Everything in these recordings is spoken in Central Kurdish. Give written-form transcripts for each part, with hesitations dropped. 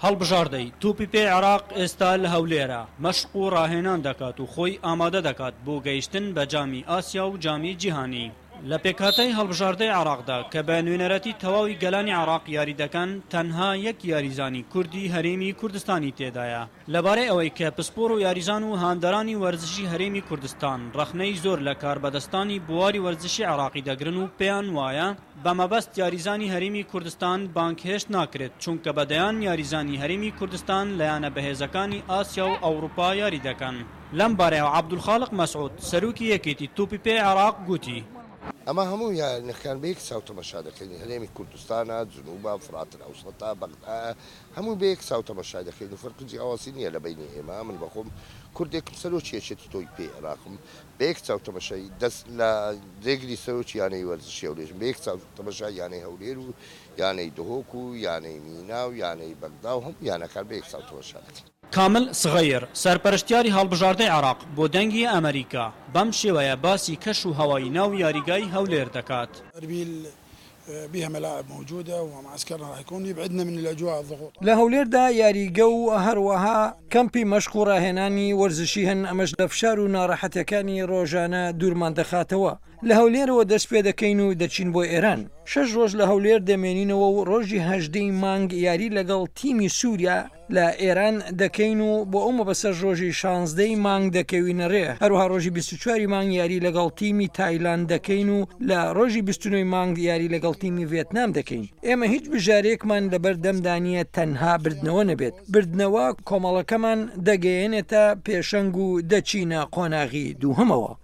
هەڵبژاردەی تۆپی پێی عێراق ئێستا لە هەولێرە، مەشق و ڕاهێنان دەکات و خۆی ئامادە دەکات بۆ گەیشتن بە جامی ئاسیا و جامی جیهانی. لە پێکهاتەی هەڵبژاردەی عێراقدا کە بە نوێنەرەتی تەواوی گەلانی عێراق یاری دەکەن، تەنها یەک یاریزانی کوردی هەرێمی کوردستانی تێدایە. لەبارەی ئەوەی کە پسپۆڕ و یاریزان و هاندەرانی وەرزشی هەرێمی کوردستان ڕەخنەی زۆر لە کاربەدەستانی بواری وەرزشی عێراقی دەگرن و پێیان وایە بە مەبەست یاریزانی هەرێمی کوردستان بانگهێشت ناکرێت چونکە بە دەیان یاریزانی هەرێمی کوردستان لە یانە بەهێزەکانی ئاسیا و ئەوڕوپا یاری دەکەن. لەم بارەیەوە عەبدولخالق مەسعود، سەرۆکی یەکێتی تۆپی پێی عێراق گوتی. ئەمە هەموو یانەکان بە یەک چاو تەمەشا دەکەین، هەرێمی کوردستانە، جنوبە، فرات الاوسطە، بەغدایە، هەمووی بە یەک چاو تەمەشا دەکەین و فەرق و جیاوازی نییە لە بەینی ئێمە، من بەخۆم کوردێکم سەرۆکی یەکێتی تۆپی پێی عێراقم، بە یەک چاو تەمەشای دەست لە جێگری سەرۆکی یانەی وەرزشی هەولێرم، بە یەک چاو تەمەشای یانەی هەولێر و یانەی دهۆک و یانەی مینا و یانەی بەغدا و هەموو یانەکان بە یەک چاو تەمەشا دەکەین. کامل سغیر، سەرپەرشتیاری هەڵبژاردەی عێراق بۆ دەنگی ئەمەریکا، بەم شێوەیە باسی کەش و هەوای ناو یاریگای هەولێر دەکات. ئەربیل بها ملاعب موجودە ومعسکرنا راح یکون یبعدنا من الاجواء الضغوطات. لە هەولێردا یاریگە و هەروەها کەمپی مەشق و ڕاهێنانی وەرزشی هەن، ئەمەش لە فشار و ناڕەحەتیەکانی ڕۆژانە دوورمان دەخاتەوە. لە هەولێرەوە دەست پێدەکەین و دەچین بۆ ئێران. شەش ڕۆژ لە هەولێر دەمێنینەوە و ڕۆژی 18 ی مانگ یاری لەگەڵ تیمی سووریا لە ئێران دەکەین و بۆ ئەو مەبەستەش ڕۆژی 16 ی مانگ دەکەوینە ڕێ، هەروەها ڕۆژی 24 ی مانگ یاری لەگەڵ تیمی تایلاند دەکەین و لە ڕۆژی 29 ی مانگ یاری لەگەڵ تیمی ڤێتنام دەکەین. ئێمە هیچ بژارەیەکمان لەبەر دەمدا نییە تەنها بردنەوە نەبێت، بردنەوە کۆمەڵەکەمان دەگەیەنێتە پێشەنگ و دەچینە قۆناغی دووهەمەوە.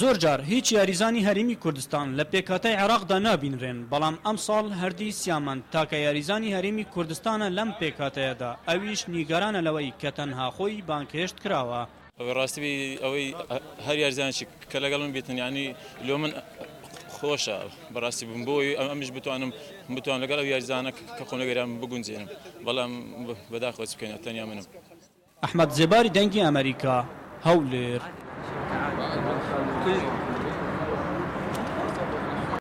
زۆرجار هیچ یاریزانی هەرێمی کوردستان لە پێکهاتەی عێراقدا نابینرێن، بەڵام ئەمساڵ هەردی سیامەند تاکە یاریزانی هەرێمی کوردستانە لەم پێکهاتەیەدا، ئەویش نیگەرانە لەوەی کە تەنها خۆی بانگهێشت کراوە. ئەوەی ڕاستی بی ئەوەی هەر یاریزانێکی کە لەگەڵ من بیتن یانی لۆ من خۆشە بەڕاستی بم بۆ ئەمیش بتوانم بتوان لەگەڵ ئەو یاریزانە کە خۆم لەگەریان بگونجێنم بەڵام بەداخەوە چ بکەین تەنیا منم. ئەحمەد زێباری دەنگی ئەمەریکا، هەولێر.